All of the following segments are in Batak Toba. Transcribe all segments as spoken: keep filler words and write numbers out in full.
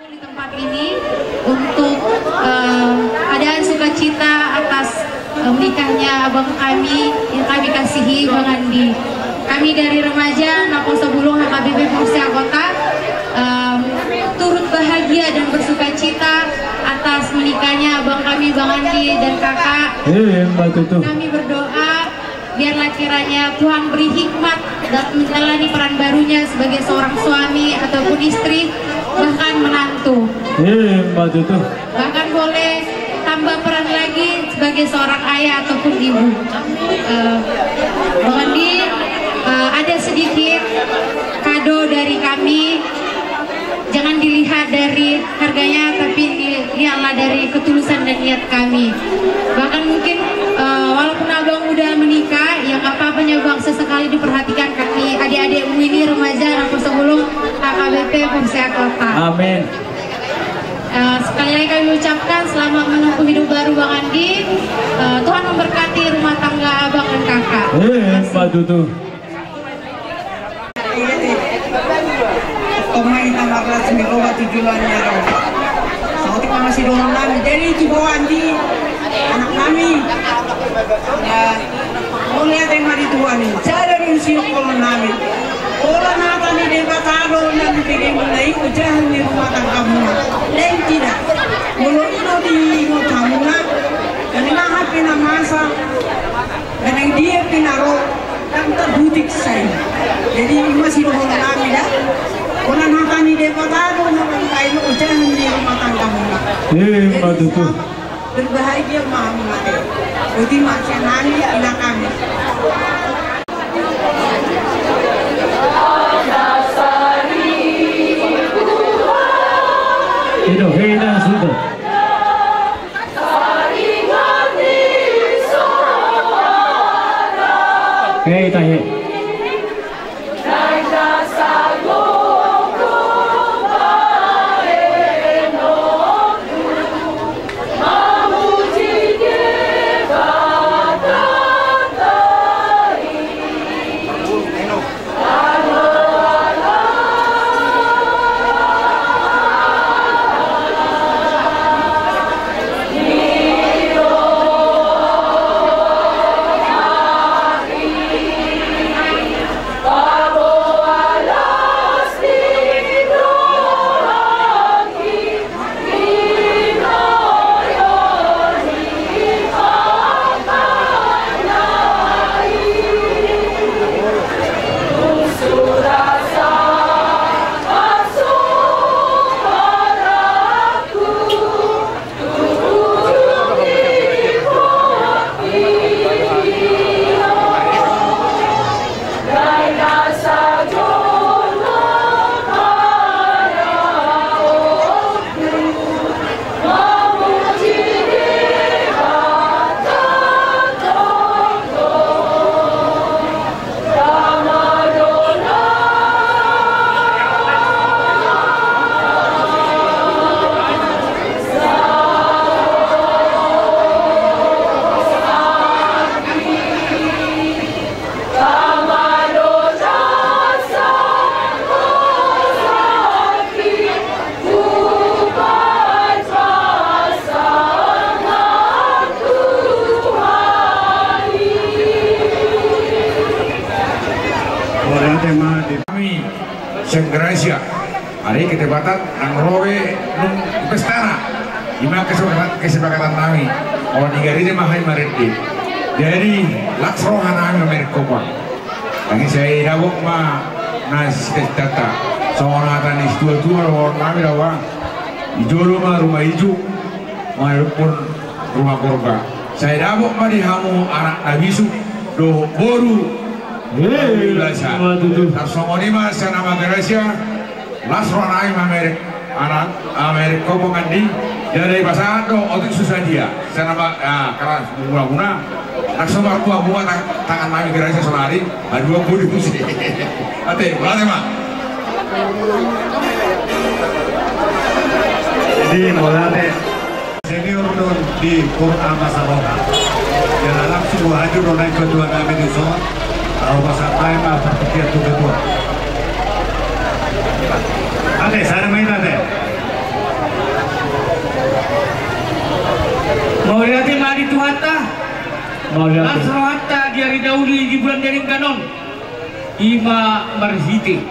Di tempat ini untuk, eh, keadaan sukacita atas, eh, menikahnya abang kami yang kami kasihi, Bang Andi. Kami dari remaja Naposobulung H K B P Porsea Kota, eh, turut bahagia dan bersukacita atas menikahnya abang kami, Bang Andi dan Kakak. Iya, iya, Mbak Tutu. Kami berdoa, biarlah kiranya Tuhan beri hikmat dalam menjalani peran barunya sebagai seorang suami ataupun istri, bahkan menantu. Iya, Mbak Tutu. Bahkan boleh tambah peran lagi sebagai seorang ayah ataupun ibu. Eh, Bang Andi, eh, ada sedikit kado dari kami. Jangan dilihat dari harganya, tapi dilihatlah dari ketulusan dan niat kami. Bahkan mungkin, eh, walaupun abang udah menikah, ya nggak apa-apa ya, Bang, sesekali diperhatikan kami, adik-adikmu ini, remaja Naposobulung H K B P Porsea Kota. Amin. Eh, sekali lagi kami ucapkan selamat menempuh hidup baru, Bang Andi. Eh, Tuhan memberkati rumah tangga abang dan kakak. Eh, Mbak Tutu. Tomai tanggal sebelas Oktober tujuh bulan ya. Saotik ma sidohonon nami. Jadi tu Bang Andi, anak nami. Ya, mauliate ma di Tuhan i. Sada do sidohonon nami. Holan hata ni Debata do na dipege muna i, ojahan ni rumah tanggamuna. Lain tidak. Molo i do diingot hamuna, na hinapi na masa, na dia pinaro, kan terhutik saya. Jadi, i ma sidohonon nami da. Holan hata ni Debata do na dipege muna i, ojahan ni rumah tanggamuna. Eh, jadi, Mbak Tutu. Selamat berbahagia ma hamuna. Boti ma sian hami, ina kami. Ido, hei, na sudah. Hei, tahe. Mauliate ma di hami sian Gracia. Ari ketepatan nang robe nung pestana. I ma kesepakatan, kesepakatan nami. Olo ni gari ma hami marende. Jadi, las roha nami mamereng kopa. Nangkin sai dapot ma na sisita-sitanta. Songon hata ni situatua dohonon nami do, Bang. Di jolo ma ruma ijuk, mangalehon ruma gorga. Sai dapot ma di hamu anak na bisuk dohot boru. Hei, na basa. Ima tutu. Tarsongon i ma sian Ama Gracia. Las roha nami mamereng anak, ah, mamereng kopa, Bang Andi. Jadi pasahat do otik susa dia. Sian Ama, ah, keras muna-muna. Nang so marbuah-buah tang-, tangan nami Gracia sonari. Aduh, ampun, mauliate ma. Jadi, mauliate. Senior do on di Pur Ama Saroha. Jala langsung hadir do nai ketua nami di son. Ahu pasahat ma partingkian tu ketua. Ate, sada ma i, Ate. Tuhanta, las rohanta di ari na uli di bulan Denggan on, i ma marhite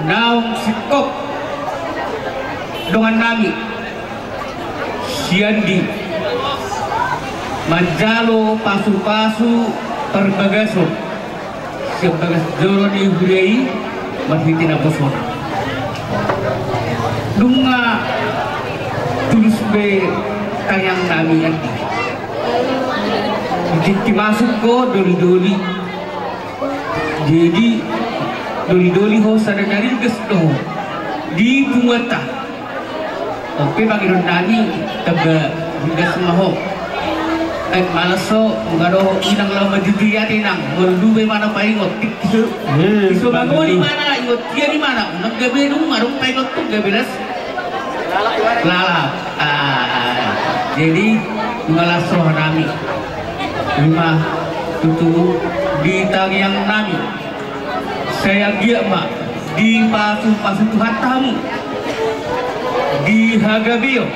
naung singkop dongannami si Andi manjalo pasupasu parbagason sian bagas joro ni huria i marhite naposona. Nunga tulus be tangiangnami, Andi. Di tingki masuk ho dolidoli. Jadi dolidoli ho, sada na ringgas do ho di punguanta. On pe pangidoannami, tamba ringgas ma ho. Ai malas ho, nunga do ho inang laho manjujui ate, inang. Molo dua be ma na paingot, tingki so, tingki so mangoli ma na ingot, dia di mana? Unang gabe dung, adong paingot tu gabe las lalap. Ah, jadi nunga las rohanami. I ma tutu di tangiangnami. Sai anggiat ma dipasupasu Tuhanta hamu, di hagabeon,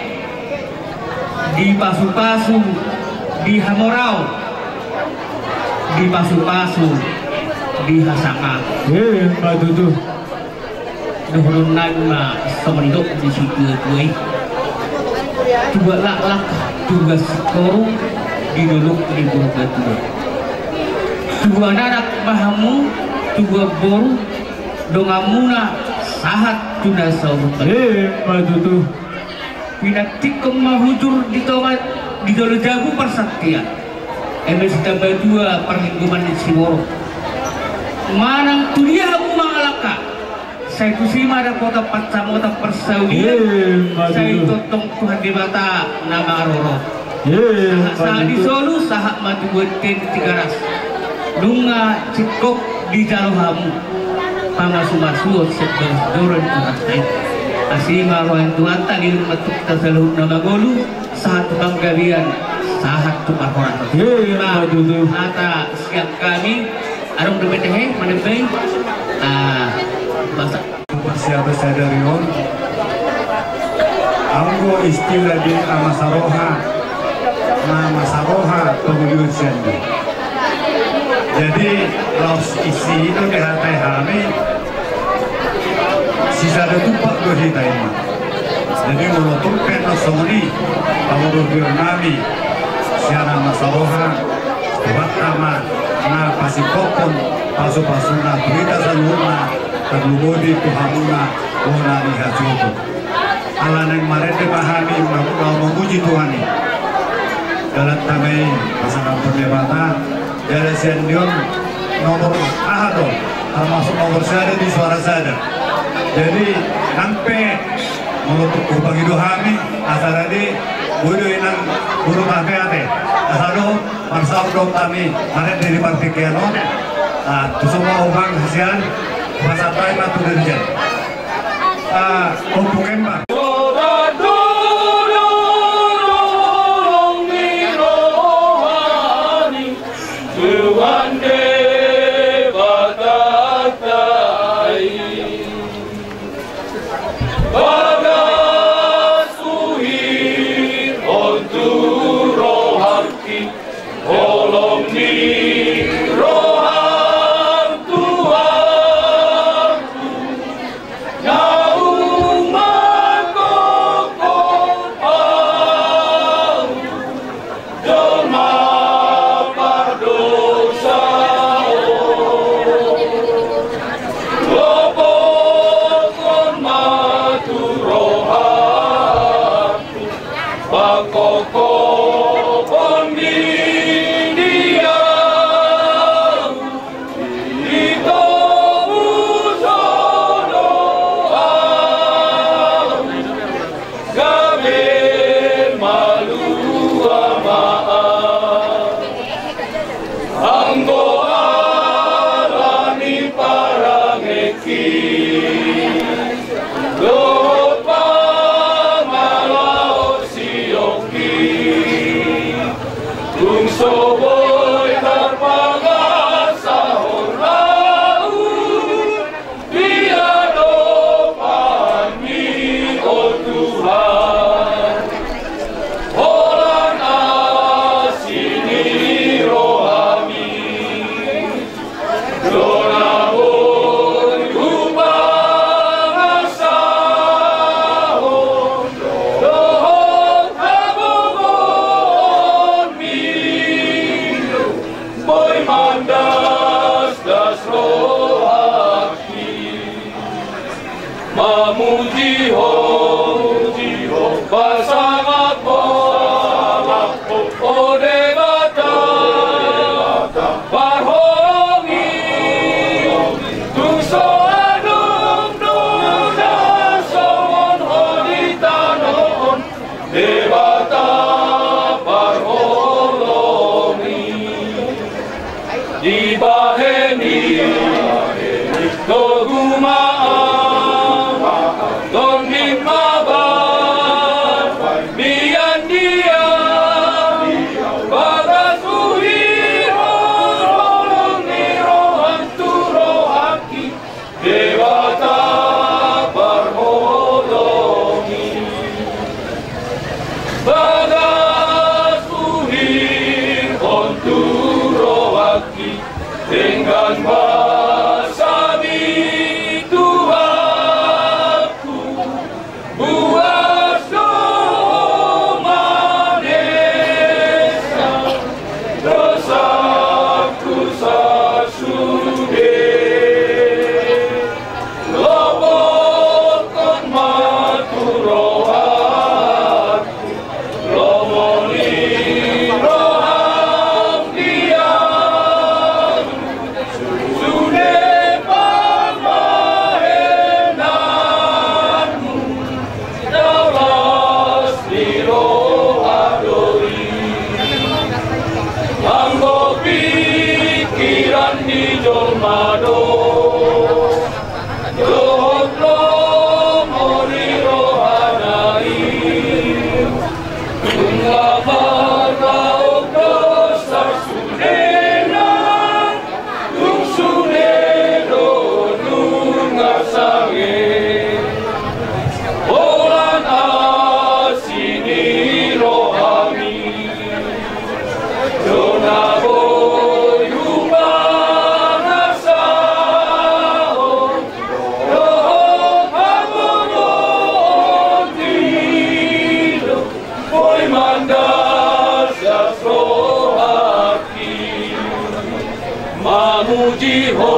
dipasupasu di hamoraon, dipasupasu di hasangapon. Emma tutu. Dohononnami ma songon nidok ni situatua i: Tubuan laklak, tubuan singkoru di dolok ni Purbatua. Tubuan anak ma hamu, tubuan boru, donganmuna sahat tu na saur matua. Emma tutu. Pinantikhon ma hujur di tonga, di jolo jabu parsantian. Eme sitamba dua parlinggoman ni siborok. Manang tu dia hamu mangalangka, sai tusi ma dapotan pansamotan parsaulian. Emma tutu. Sai tongtong Tuhan Debata na mangarorot. Emma tutu. Sahat, sahat di solu, sahat ma tu bontean Tigaras. Nunga singkop dijalo hamu pamasumasuon sian bagas joro ni Tuhanta i. Asi ma roha ni Tuhanta, dilehon ma tu hita saluhutna mangolu, sahat tu panggabean, sahat tu parhorasan. Emma tutu. Hata sian hami, adong dope tahe manebai. Ah, basa. Parsiapan sadari on, anggo istilah di Ama Saroha, na Ama Saroha pangoluon sian dia. Jadi laos isi i do dihatai hami, sisada tumpak do hita i ma. Jadi molo tung pe na songon i pangoluonnami sian Ama Saroha, Tuhanta ma na pasingkophon pasupasuna tu hita saluhutna, tarlumobi tu hamuna bona ni hasuhuton. Ala naeng marende ma hami, ma-, ma-, mamuji Tuhan i. Dalan tama i pasangaphon Debata. Jala sian dia on nomor aha do, termasuk nomor sada di suara sada. Jadi nang pe molo tung hupangido hami, asa rade, boi do inang burung ape-ape. Asa do, marsaor do hami marende di partingkian on. Ah, tuson ma hami hasian, pasahat hami ma tu dirjen. Ah, Ompu Kembar. Tuhan Debata i. Bagas huhilhon tu rohangki, holong ni roham Tuhanku, naung mangkophop ahu, jolma pardosa on. Lopotkon ma tu rohangku pangkophopon ni dia, ditobushon do ahu, gabe malua ma ahu. Anggo ala ni parangeanki dohot pangalaosionki, tung so boi tarpangasahon ahu di adopanMi, o Tuhan. Holan Mamuji Ho, pasangap Ho, o Debata parholong i, tung so adong do na songon Ho di tano on. Debata parholong i, dibahen i togu ma am, tondi ma bahen, mian dia bagas uhir holong ni roham tu rohangki. Debata parholong i, bagas uhirhon tu rohangki, denggan basa ni Tuhanku. Buas do manesa dosangku sasude. Lobothon ma tu rohangku lomo ni roham di ahu. Sude pambahenanmu, na las ni roha do i. Anggo pikiran ni jolma do dohot lomo ni rohana i, nunga marlaok dosa sudena. Tung sude do nunga sangap holan asi ni rohami. Jona boi hupangasahon dohot hagogoon, dilo boi mandasdas rohangki. Mamuji Ho,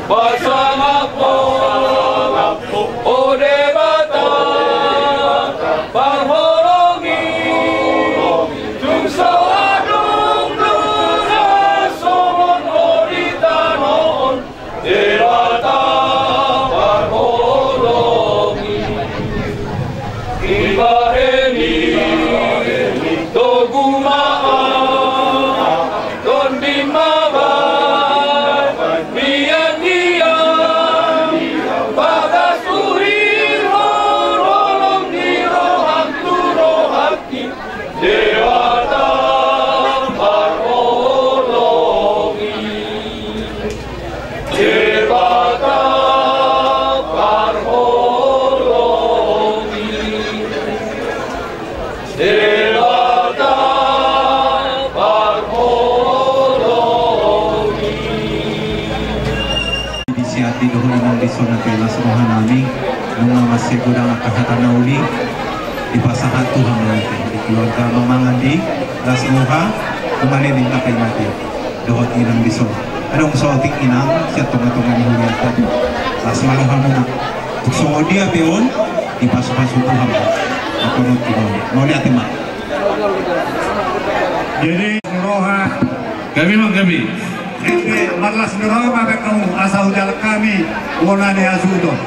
pasangap Ho, o Debata parholong i, tung so adong do na songon Ho di tano on. Debata parholong i, dibahen i togu ma am, tondi ma bahen, mian dia bagas uhirhon holong ni roham tu rohangki. Debata parholong i, Debata parholong i, Debata parholong i. Di si atik dohot inang dison, ate, las roha nami, nunga mansai godang angka hata na uli dipasahat Tuhan ma ate. Di keluarga ma mangan di las roha, nunga leleng angka i ma ate. Dohot inang dison. Adong saotik inang sian tonga-tonga ni huria ate. Las ma rohamuna. Tung songon dia pe on, dipasupasu Tuhan ma. Akonon tinon. Mauliate ma. Jadi roha. Gabe ma, gabe. Ende, marlas ni roha ma baen hamu, asa hujalang hami bona ni hasuhuton.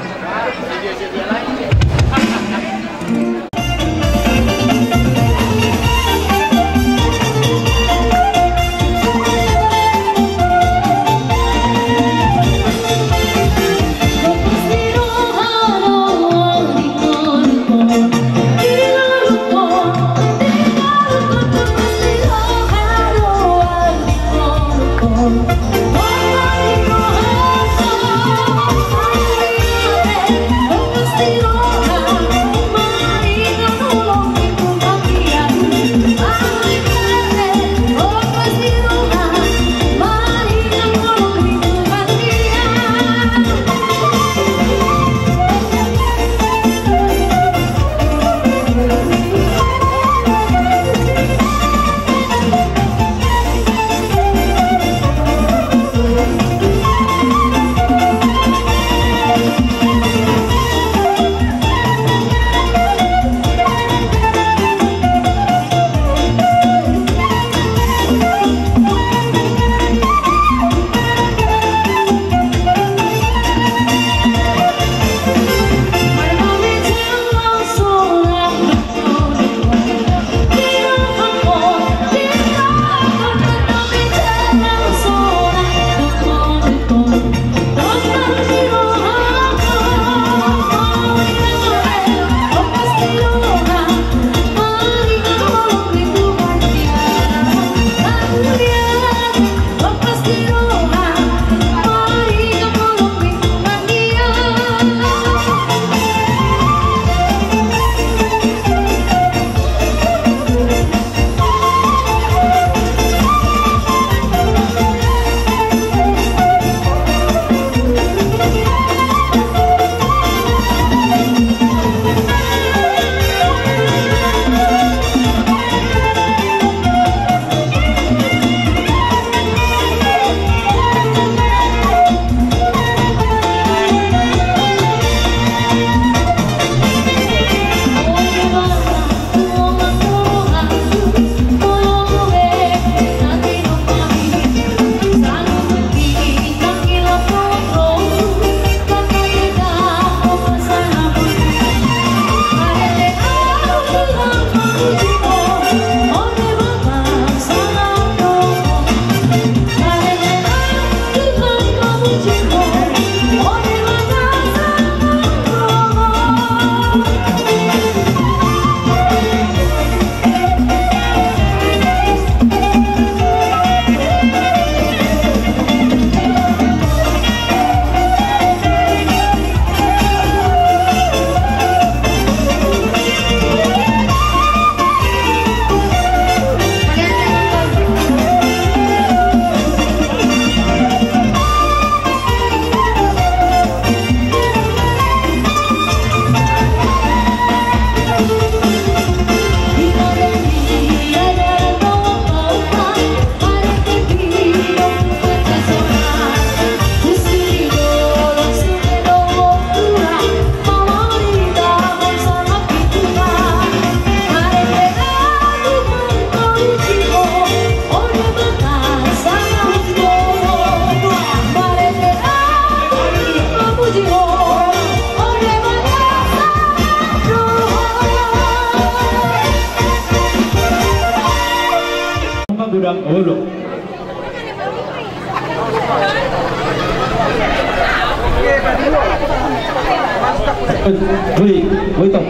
Hoi, hoi, tong.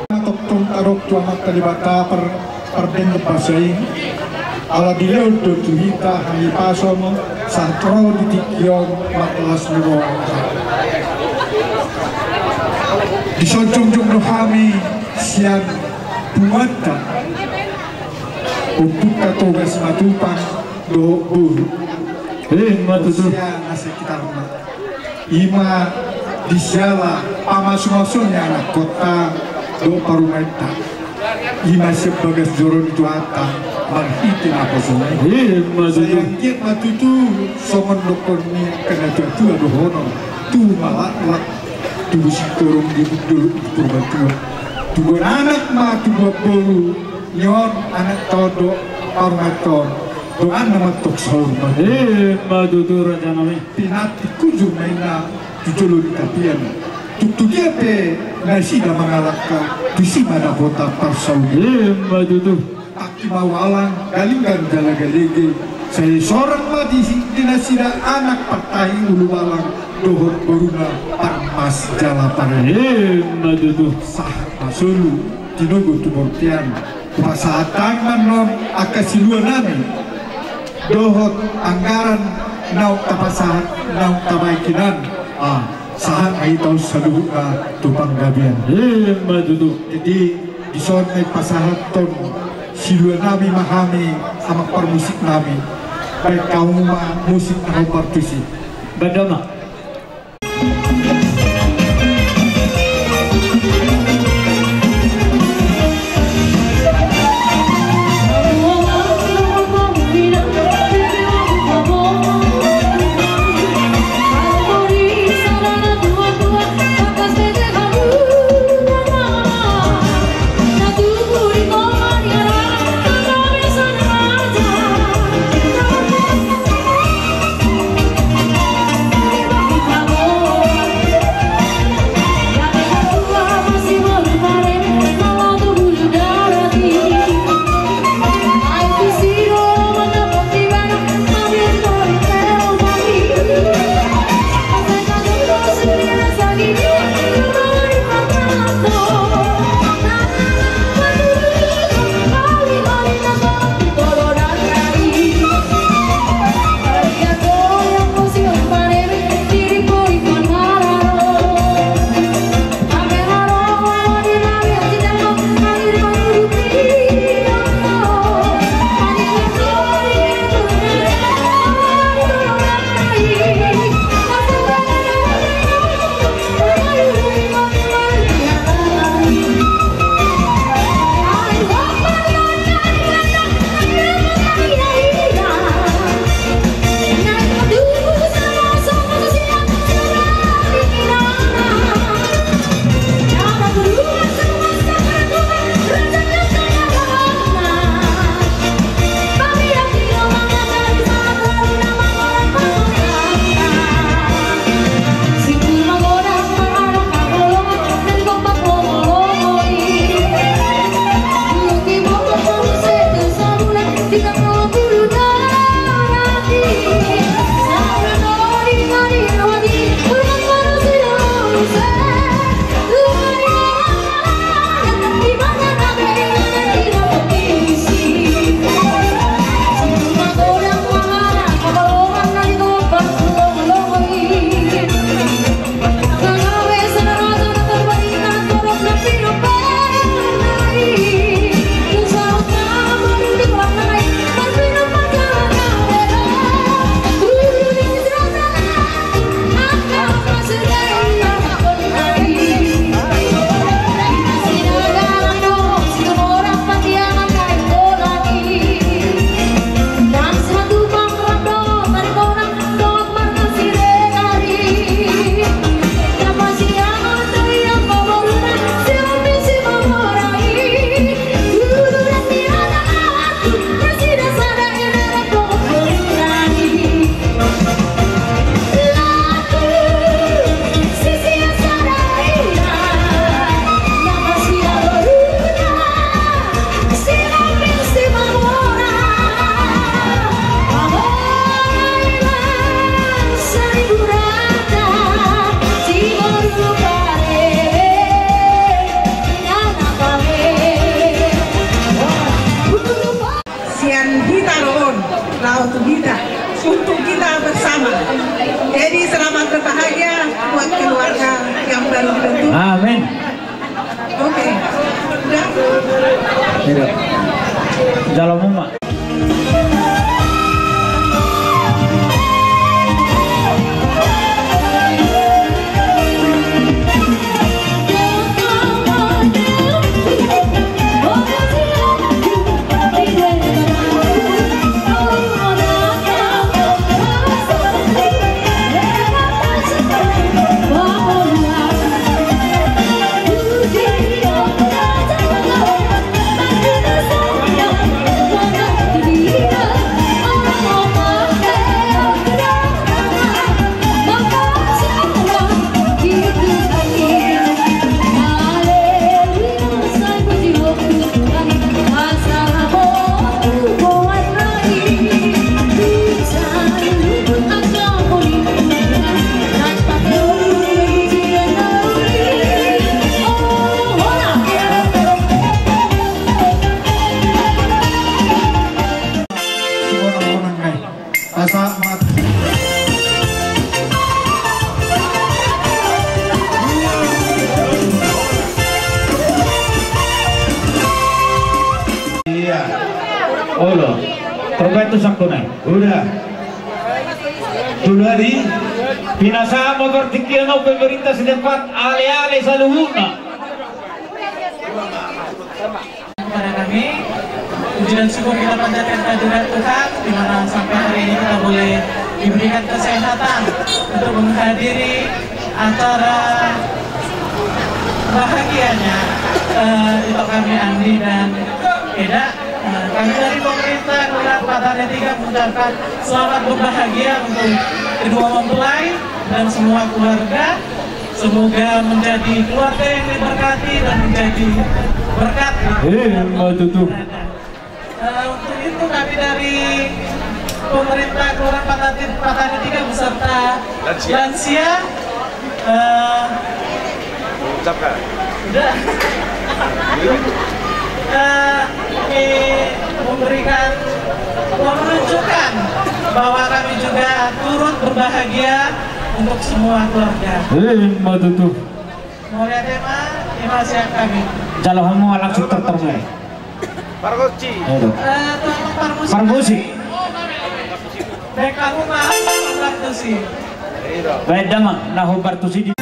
Tongtong tadok tu Amanta Debata par-, pardenggan basa i, ala dilehon do tu hita hahipason sahat ro di tingki on marlas ni roha. Dison jongjong do hami sian punguanta, Ompunta Toga Simatupang dohot boru. Ima tutu. Sian na sekitarna. Ima di siala pamasumasu ni anakkonta dohot parumaenta. Ima sian bagas joro ni Tuhanta marhite naposona i. Ima tutu. Sai anggiat ma tutu songon dohonon ni angka natuatua dohonon, tubu ma laklak, tubu singkoru di hundul di Purbatua. Tubuan anak ma tubuan boru, nion anakta on dohot parumaenta on, donganna ma tong saur matua. Ima tutu, rajanami. Pinantik hujur ma inna tu jolo ni tapian. Tung tu dia pe nasida mangalangka, tusi ma dapotan parsaulian. Ima tutu. Tangki ma ualang, galinggang jala galege. Sai sorang ma di si-, di nasida anak partahi ulubalang dohot boruna parmas jala parlele. Ima tutu. Sahat ma solu tinogu tu bontean. Hupasahat hami ma annon angka siluanami dohot anggaran naung tapasahat, naung tabaen hinan. Ah, sahat ma hita on saluhutna tu panggabean. Ima tutu. Jadi, dison ma hupasahathon siluanami ma hami, amang parmusiknami. Baen hamu ma musik na hombar tusi. Baen ma. Yang hita do on, laho tu hita, untuk kita bersama. Jadi selamat berbahagia buat keluarga yang baru dibentuk. Amin. Oke. Udah. Iya. Jalo muma. Asa mat. Iya. Olo. Trompet tu sangkuna. Udah. Tulang di pinasahat ma partingkian on pemerintah setempat, ale-ale saluhutna. Kepada kami, puji dan syukur kita panjatkan kehadirat Tuhan, di mana sampai hari ini kita boleh diberikan kesehatan untuk menghadiri acara bahagianya, eh, ito kami, Andi dan Eda. Eh, kami dari pemerintah Kelurahan Patani Tiga mengucapkan selamat berbahagia untuk kedua mempelai dan semua keluarga. Semoga menjadi keluarga yang diberkati dan menjadi berkat. Eh, ma tutu. Eh, untuk itu kami dari pemerintah Kelurahan Patani, Patani Tiga beserta lansia, lansia, eh, ucapkan. Udah. Eh, kami memberikan, menunjukkan bahwa kami juga turut berbahagia untuk semua keluarga. Eh, ma tutu. Mauliate ma, ima sian hami. Jalo hamu ma langsung terterus. Pargonsi. Ayo dong. Eh, tuan pargonsi. Pargonsi. Baen hamu ma pargonsi. Baen damang, na hombar tusi di.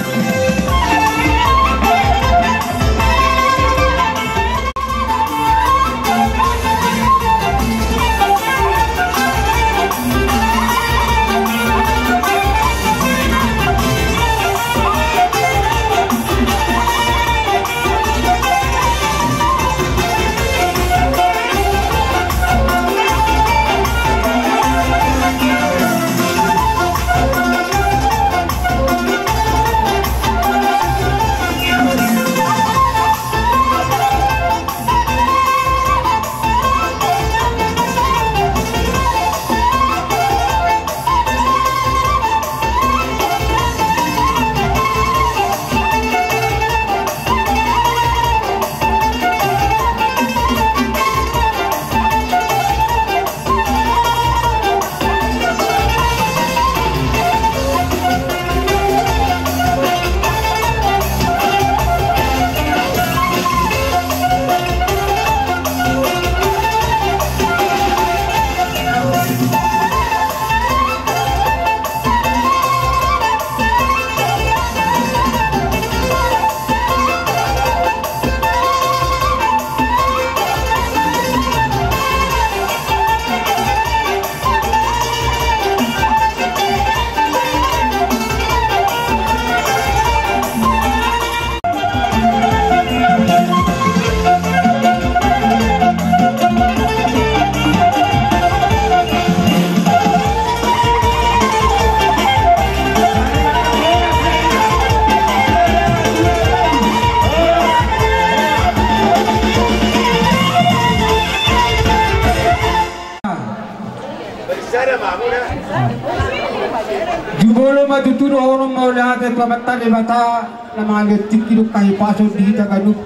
Jumolo ma tutu dohonon mauliate tu Amanta Debata na mangalehon tingki dohot hahipason di hita ganup,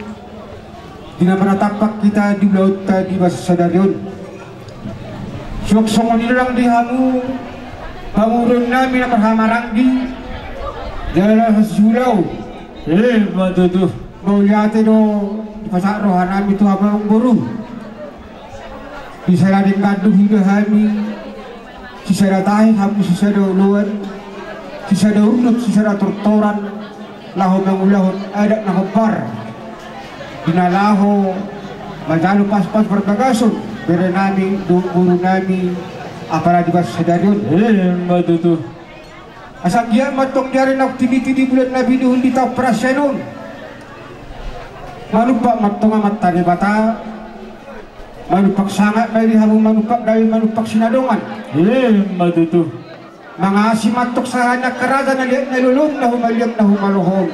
di na manatampak hita di ulaonta di bagasan sadari on. Suang songon i do nang di hamu pamoruon nami na marhahamaranggi jala hasihulahon. Ima tutu. Mauliate do dipasahat roha nami tu hamu amangboru. Di sada denggan do huida hami, sisada tahi hamu sisada oloan, sisada unduk sisada tortoran, laho mangulahon adat na hombar di na laho manjalo pasupasu parbagason bere nami dohot boru nami, apala di bagasan sadari on. Ima tutu. Asa anggiat ma tong di ari na tingki di bulan na binuhul di taon parasian on, manumpak ma tong Amanta Debata, manumpak sangap ma i di hamu, manumpak dame, manumpak sinadongan. Ima tutu. Mangasi ma tong sahat ni angka raja na liat na lolo on, na humaliang na humaloho on.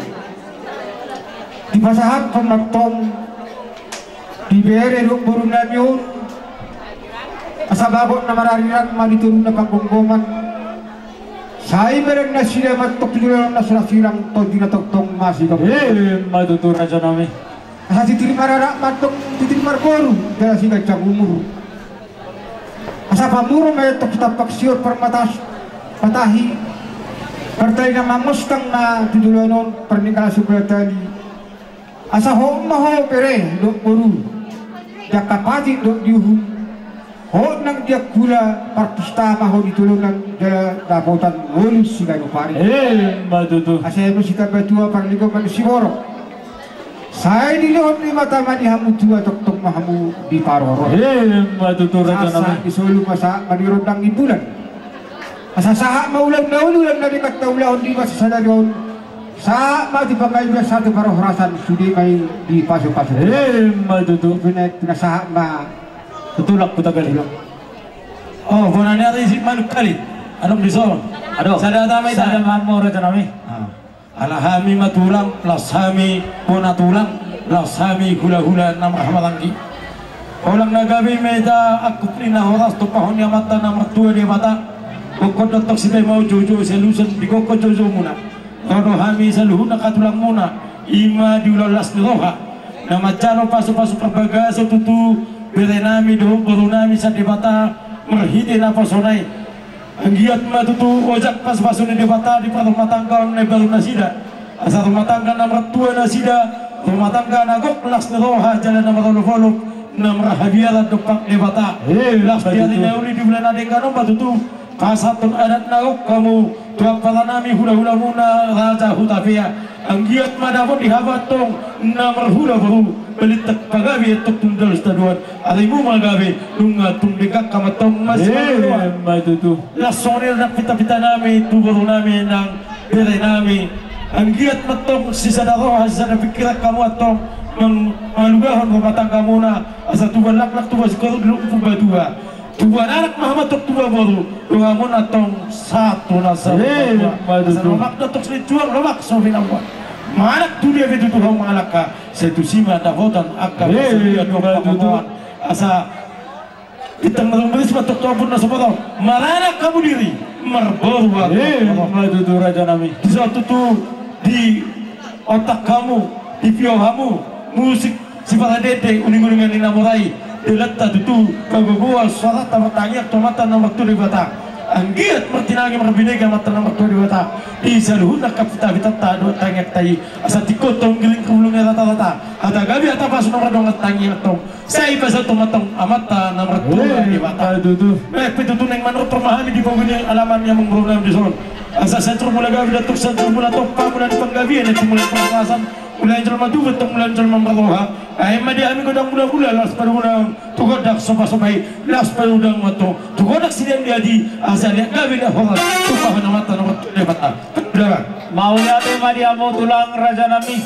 Dipasahathon ma tong di bere dohot boru nami on, asa bagot na mararirang ma di toru na panggomgoman. Sai bereng nasida ma tong tu joloan na so ra sirang, tondi na tongtong ma sigomgoman. Ima tutu raja nami. Asa titir maranak ma tong titir marboru, jala siganjang umur. Asa pamuru ma i tong tu tampak sior parmatas patahi, partali na mangostang ma tu joloan on, parningkalan sumbalatali. Asa hot ma ho bere dohot boru, di angka patik dohot di uhum, hot nang di angkula, parpista ma ho di dolanan jala dapotan ngolu siganup ari. Ima tutu. Asa eme sitamba tua parlinggoman siborok. Sai dilehon ni mata ma di hamu tua, tongtong ma hamu diparorot. Ima tutu raja nami. Sahat ni solu ma sahat ma di rondang ni bulan. Asa sahat ma ulaon na uli, ulaon na denggan taulahon di masa sadari on. Sahat ma di panggabean sahat tu parhorasan, sude ma i dipasupasu. Ima tutu. Pinasahat ma tu tulang Hutagalung. O bona ni ari, isip manuk kalit. Adong dison. Adong. Sada hata ma hita. Sada ma hamu raja nami. Ala hami ma tulang, laos hami bona tulang, laos hami hulahula na marhahamaranggi. Holan na gabe ma hita angkup ni na horas tumpahon ni Amanta na martua Debata. Gokhon do tong sipaimaon, joujou sialusan digokhon joujou muna. Ro do hami saluhutna angka tulang muna, ima di ulaon las ni roha na manjalo pasupasu parbagason tutu bere nami dohot boru nami sian Debata marhite naposona i. Anggiat ma tutu ojak pasupasu ni Debata di parrumatanggaon na imbaru nasida, asa rumah tangga na martua nasida, rumah tangga na gok las ni roha jala na marolopolop, na marhabiaran dompak Debata. Las di ari na uli di bulan na denggan on ma tutu pasahathon adat na gok hamu tu ampara nami hulahulamuna Raja Hutapea. Anggiat ma dapot di hamu antong na marhula boru, balintang pagabe antong tu joloan sitadoan. Arimu ma gabe, nunga tung denggan hamu antong masimanjujung. Ima tutu. Las songon i nang pitapita nami tu boru nami nang bere nami. Anggiat ma antong sisada roha sisada pingkiran hamu antong mangalugahon rumah tanggamuna, asa tubuan laklak tubuan singkoru, dilumpu batua. Tubuan anak ma hamu antong tubuan boru, donganmuna antong sahat tu na saur matua. Ima tutu. Asa lomak do antong so linjuang, lomak so pinamuan. Manang tu dia pe tutu hamu mangalangka, sai tusi ma dapotan angka parsaulian dohot pangomoan. Asa bintang na rumiris ma antong tu ombun na sumorop. Maranak hamu diri, marboru hamu. Ima tutu raja nami. Dison tutu diotak hamu, dipio hamu musik siparadende, uninguningan ni na mora i. Dalanta tutu pagogoan, soaranta martangiang tu Amanta na martua Debata. Anggiat martinangi marbinege Amanta na martua Debata di saluhutna angka pitapitanta dohot tangiangta i. Asa tingkos tong giling, bulung ni ratarata, hata gabe, hata pasu na mardongan tangiang antong, sai pasahathon ma antong Amanta na martua Debata. Ima tutu. Bahen pe tutu naeng manortor ma hami di pogu ni alaman ni amangboru nami dison. Asa sahat tu mula gabe, antong sahat tu mula tompa, mula ni panggabean, antong mula ni parhorasan. Mula ni jolma tubu, antong mula ni jolma marroha. Bahen ma di hami gondang mulamula, laos pagodang tu gondang sopasopa i, laos pagodang ma antong tu gondang sidean di hati, asa liat gabe liat horas, tumpahon Amanta na martua Debata. Mauliate ma di hamu tulang raja nami.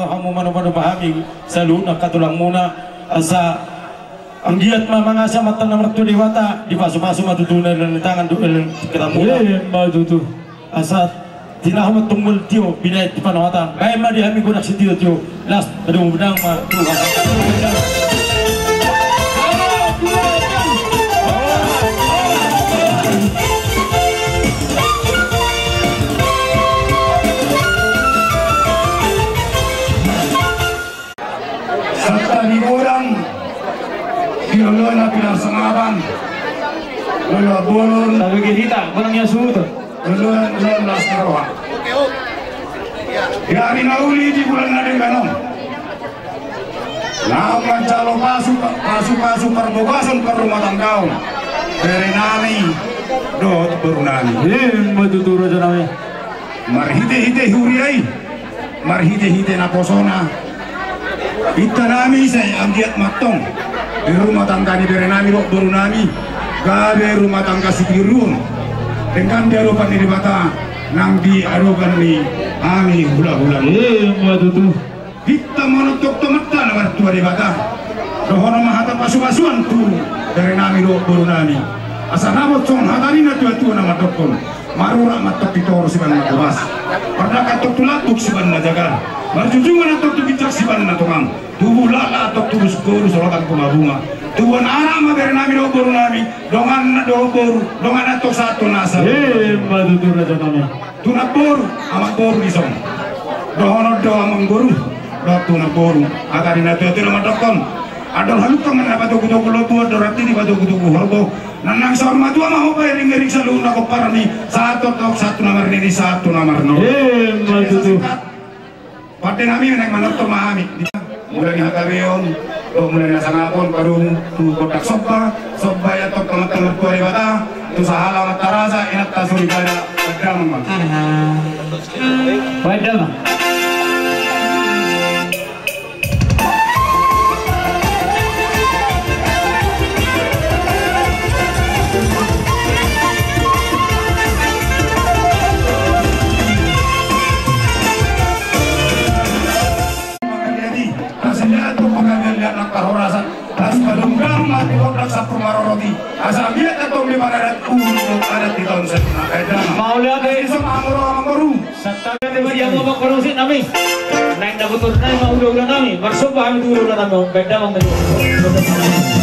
Hamu manoba-noba hami saluhutna angka tulangmuna, asa anggiat ma mangasa amanta na martua Debata, dipasu-pasu ma tutu na lean ni tangan dohot lean ni tangan. Ima tutu. Asa tinahu ma tongtong tio binahen tu panohatan. Bahen ma di hami godang sitio-tio. Las, aduh, godang ma Tuhan. Santa di godang, di lolona pilar sangapan, lolo bolon. Tapi kita, godang ya sudah. Lolo, lolo las ni roha. Di ari na uli di bulan na denggan on, laho manjalo pasu, pasu-pasu parbagason parrumatanggaon bere nami dohot boru nami. Ima tutu, raja nami. Marhite-hite huria i, marhite-hite naposona, inta nami sai anggiat ma antong di rumah tangga ni bere nami dohot boru nami gabe rumah tangga sitiruon denggan di adopan ni Debata nang di adopan ni hami hula-hula. Ima tutu. Hita manongtong tu Amanta na martua Debata, dohonon ma hata pasu-pasuan tu bere nami dohot boru nami. Asa dapot songon hata ni natua-tua na mandokkon: Marurat ma antong tu toru sibahen na tobas, mardangka antong tu lambok sibahen na jagar, marjujungan antong tu ginjang sibahen na tongang, tubu laklak antong tu singkoru, solotan tu mabunga. Tubuan anak ma bere nami dohot boru nami, dongan na dohot boru, dongan antong sahat tu na sahat. Ima tutu, raja nami. Tu namboru, amangboru dison. Dohonon do amangboru dohot tu namboru, hata ni natua-tua na mandokkon: Andor halumpang ma na patogu-togu lombu, andor hatiti patogu-togu horbo. Nang na saur matua ma ho pagiring-giring saluhut na pomparanmi, sahat tu antong sahat tu na marnini, sahat tu na marnono. Ima tutu. Pande nami, naeng manortor ma hami. Mulai ni hatabeon dohot mulai ni hasangapon, padomu tu gondang somba. Somba i antong tu Amanta na martua Debata, tu sahala amanta raja, inanta soripada. Bahen damang ma. Aha. Bahen damang. Pangadian i, asa liat tu pangadian, liat nang parhorasan, asa padunggang ma tu gondang sampur marorot i, asa liat antong di pangadian ulu adat di taon saonari. Mauliate. Asa amangboru, amangboru. Santabi ma di hamu amangboru nami. Naeng na botor nai ma hula-hula nami. Marsomba hami tu hula-hula nami. Bahen damang ma.